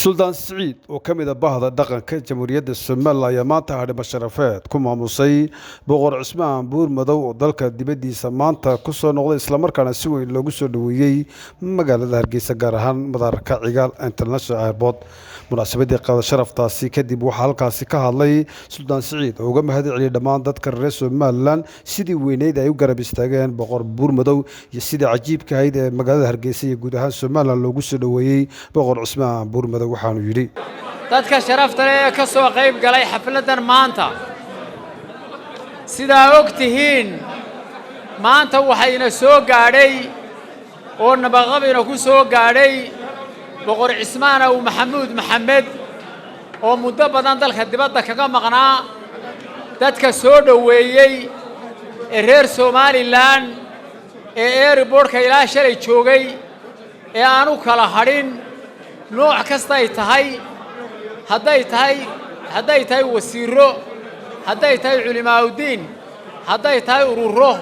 Suldaan Siciid oo ka mid ah bahda dhaqanka Jamhuuriyadda Somalilan ayaa maanta hadhimo sharafeed ku maamusay Boqor Cismaan Buurmadow oo dalka dibaddiisa maanta ku soo noqday, islamarkaana si weyn loogu soo dhoweeyey magaalada Hargeysa, gaar ahaan madaarka Cigaal International Airport. Munaasabadii qada sharaftaasi kadib waxaa halkaasi ka hadlay Suldaan Siciid oo uga mahad celiyey dhammaan dadka reer Somalilan sidii weyneyd ay u garab istaageen Boqor Buurmadow iyo sidii cajiibka ahayd ee magaalada Hargeysa iyo guud ahaan Somalilan loogu soo dhoweeyey Boqor Cismaan Buurmadow. Waxaanu yidhi: Dadka sharafta leh ee ka soo qayb galay xafladdan maanta, sidaa og tihiin, maanta waxayna soo gaadhay oo nabadqabina ku soo gaadhay Boqor Cismaan Aw Maxamuud Maxamed oo muddo badan dalka dibadda kaga maqnaa. Dadka soo dhoweeyey ee reer Somalilan ee airportka ilaa shalay joogay ee aan u kala hadhin nooc kastay tahay, hadday tahay wasiirro, hadday tahay culimaa'udiin, hadday tahay ururo,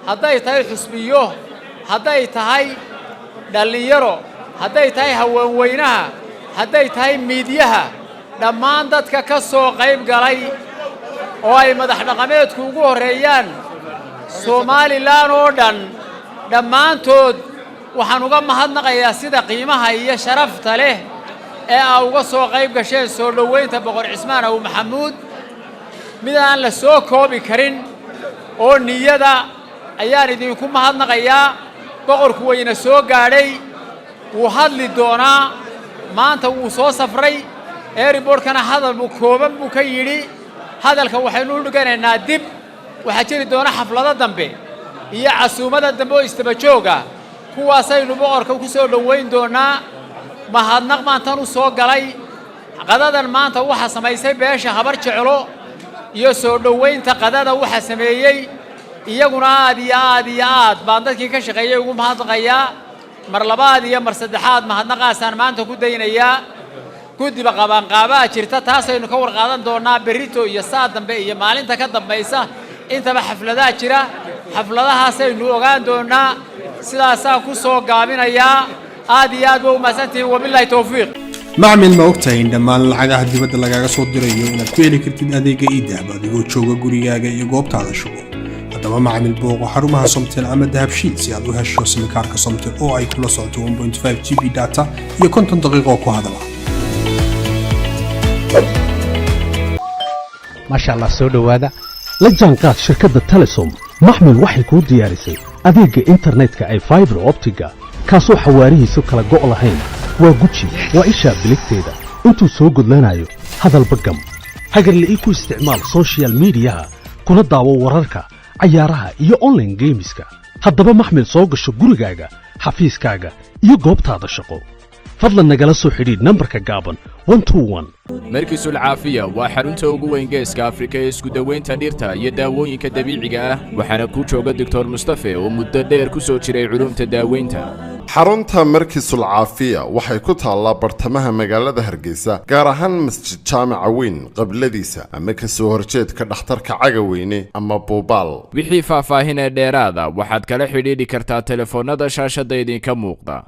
hadday tahay xusbiyo, hadday tahay dhallinyaro, hadday tahay haweenweynaha, hadday tahay miidyaha, dhammaan dadka ka soo qayb galay oo ay madax dhaqameedku ugu horreeyaan Somalilan oo dhan, dhammaantood waxaan uga mahadnaqayaa sida qiimaha iyo sharafta leh ee aa uga soo qayb gasheen soo dhoweynta Boqor Cismaan Aw Maxamuud. Mid aan la soo koobi karin oo niyada ayaan idinku mahadnaqayaa. Boqorku wayna soo gaadhay, wuu hadli doonaa. Maanta wuu soo safray, airportkana hadal buu kooban buu ka yidhi. Hadalka waxaynu u dhiganaynaa dib. Waxaa jiri doona xaflado dambe iyo casuumada dambe oo isdaba joog ah, kuwaasaynu boqorka ku soo dhowayn doonaa. Mahadnaq maantan u soo galay. Qadadan maanta waxaa samaysay beesha Habar Jeclo iyo soo dhowaynta qadada waxa sameeyey iyaguna aad iyo aad iyo aad baan dadkii ka shaqeeyey ugu mahadnaqayaa. Mar labaad iyo mar saddexaad mahadnaqaasaan maanta ku daynayaa. Guddiba qabaanqaabaa jirta, taasaynu ka warqaadan doonaa berrito iyo saa dambe iyo maalinta ka dambaysa. Intaba xafladaha jira, xafladahaasaynu ogaan doonaa. Sidaasaan ku soo gaabinayaa. Aad iyo aad ba u mahadsantihiin. Wabilaahi towfiiq. Macmil, ma ogtahay in dhammaan lacagaha dibadda lagaaga soo dirayo inaad ku heli kartid adeega eDahab adigoo jooga gurigaaga iyo goobtaada shugo? Haddaba macmil, booqo xarumaha Somtel ama Dahabshiil si aad u hesho simikaarka Somtel oo ay kula socoto 1.5 GB data iyo 50 daqiiqo ku hadala. Maasha Allah, soo dhowaada. La jaanqaad shirkadda Telesom. Maxmil waxay kuu diyaarisay adeegga internetka ee fiber opticga, kaasoo xawaarihiisu kala go' lahayn. Waa guji, waa ishaa biligteeda intuu soo gudlanayo. Hadalba gam. Hagarle ii ku isticmaal social mediyaha, kuna daawo wararka, cayaaraha iyo online gameska. Haddaba maxmil, soo gasho gurigaaga, xafiiskaaga iyo goobtaada shaqo. Fadlan nagala soo xidhiidh nambarka gaaban. Markisul Caafiya waa xarunta ugu weyn Geeska Afrika ee isku dawaynta dhirta iyo daawooyinka dabiiciga ah, waxaana ku jooga Doctor Mustafe oo muddo dheer ku soo jiray culumta daaweynta. Xarunta Markisul Caafiya waxay ku taallaa bartamaha magaalada Hargeysa, gaar ahaan Masjid Jaamaca Weyn qabladiisa ama kasoo horjeedka dhakhtarka Cagaweyne ama Buubaal. Wixii faahfaahin ee dheeraada waxaad kala xidhiidhi kartaa telefoonnada shaashadda idinka muuqda.